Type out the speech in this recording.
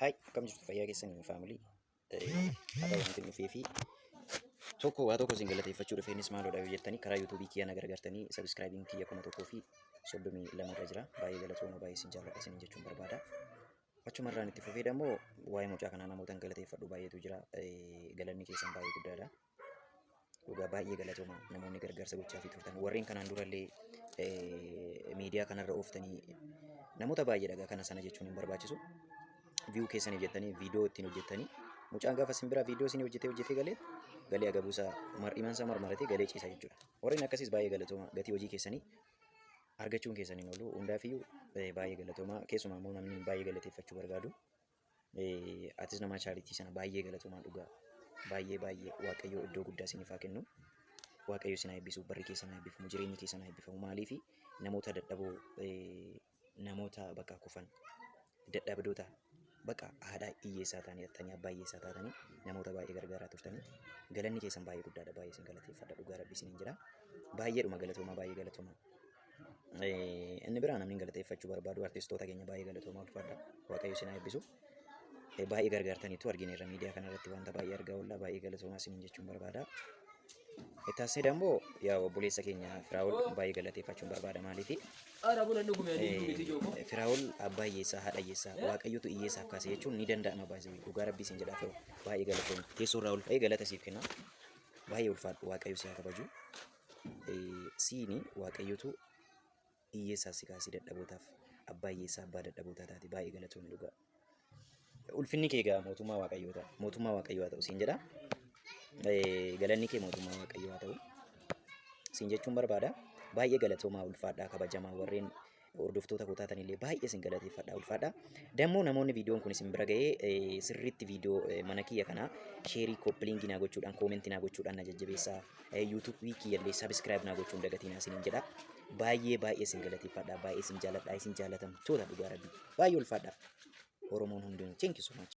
Hi, akkam jirtu? Fayyaa keessanii, family? Har'a wanti dhufee fi tokko waa tokko isin galateeffachuu dhufe. Innis maaloodha yoo jettanii, karaa YouTubeii kiyya na gargaartanii subscribeiin kiyya 1032 irra jira. Baay'ee galatooma, baay'ee isin jaalladha isiniin jechuun barbaada. Achumarraan itti fufee immoo waa'ee mucaa kanaa namoota galateeffadhu baay'eetu jira. Galanni keessan baay'ee guddaadha. Dhugaa baay'ee galatooma namoonni gargaarsa gochaa fi turtan. Warreen kanaan durallee miidiyaa kanarra ooftanii namoota baay'ee dhagaa kana sana jechuun hin barbaachisu. View keessaniif jettanii viidiyoo ittiin hojjettanii, mucaan gaafa isin biraa viidiyoo isin hojjetee hojjetee galee galee agabuusaa mar'imansa marmaratee galee ciisa jechuudha. Warreen akkasiis baay'ee galatooma, gatii hojii keessanii argachuun keessaniin oolu. Hundaafiyyuu baay'ee galatooma. Keessumaa immoo namni baay'ee galateeffachuu barbaadu. Atis nama charity sana baay'ee galatoomaa dhugaa. Baay'ee baay'ee Waaqayyoo iddoo guddaa isiniif haa kennu. Waaqayyo isin haa eebbisu, barri keessan haa eebbifamu, jireenyi keessan haa eebbifamu. Maaliifi namoota dadhaboo, namoota bakka kufan, dadhabdoota, bakka haadha hiyyeessaa ta'anii, abbaa hiyyeessaa taatanii namoota baay'ee gargaaraa turtanii, galanni keessan baay'ee guddaadha. Baay'ee isin galateeffadha, dhugaa Rabbi isiniin jira. Baay'eedhuma galatoomaa, baay'ee galatoomaa. Inni biraa namni galateeffachuu barbaadu artistoota keenya, baay'ee galatoomaa, ulfaadha. Waaqayyo isin haa eebbisu. Baay'ee gargaartaniitu argineerra, miidiyaa kanarratti wanta baay'ee argaa oolla, baay'ee galatoomaa isiniin jechuun barbaada. Itti aansee dammoo yaa obboleessa keenya Firaa'ol baay'ee galateeffachuun barbaada. Maaliifi Firaa'ol abbaa hiyyeessaa, haadha hiyyeessaa, Waaqayyotu hiyyeessaaf kaase jechuun ni danda'ama. Baay'ee dhugaa Rabbii isin jedhaa, firoo baay'ee galatooma. Teessoo irraa ol ka'ee galata siif kenna. Baay'ee ulfaadhu, Waaqayyo si haa kabaju. Siini Waaqayyotu hiyyeessaaf si kaasee dadhabootaaf abbaa hiyyeessaa, abbaa dadhabootaa taate. Baay'ee galatoomi dhugaa. Ulfinni kee egaa mootummaa Waaqayyoo ta'a. Mootummaa Waaqayyoo haa ta'u siin jedha. Galanni kee mootummaa Waaqayyoo haa ta'u siin jechuun barbaada. Baay'ee galatoomaa, ulfaadhaa, kabajamaa. Warreen hordoftoota koo taatan illee baay'ee isin galateeffadha, ulfaadha. Dammoo namoonni viidiyoon kun isin bira ga'ee sirriitti viidiyoo mana kiyya kanaa share, copy link naa gochuudhaan, comment naa gochuudhaan na jajjabeessaa. YouTubeii kiyya illee subscribe naa gochuun dagatinaa isiniin jedha. Baay'ee baay'ee isin galateeffadha, baay'ee isin jaaladha, isin jaalatamtoota dhugaa Rabbii. Baay'ee ulfaadha. Oromoon hundinuu, thank you so much.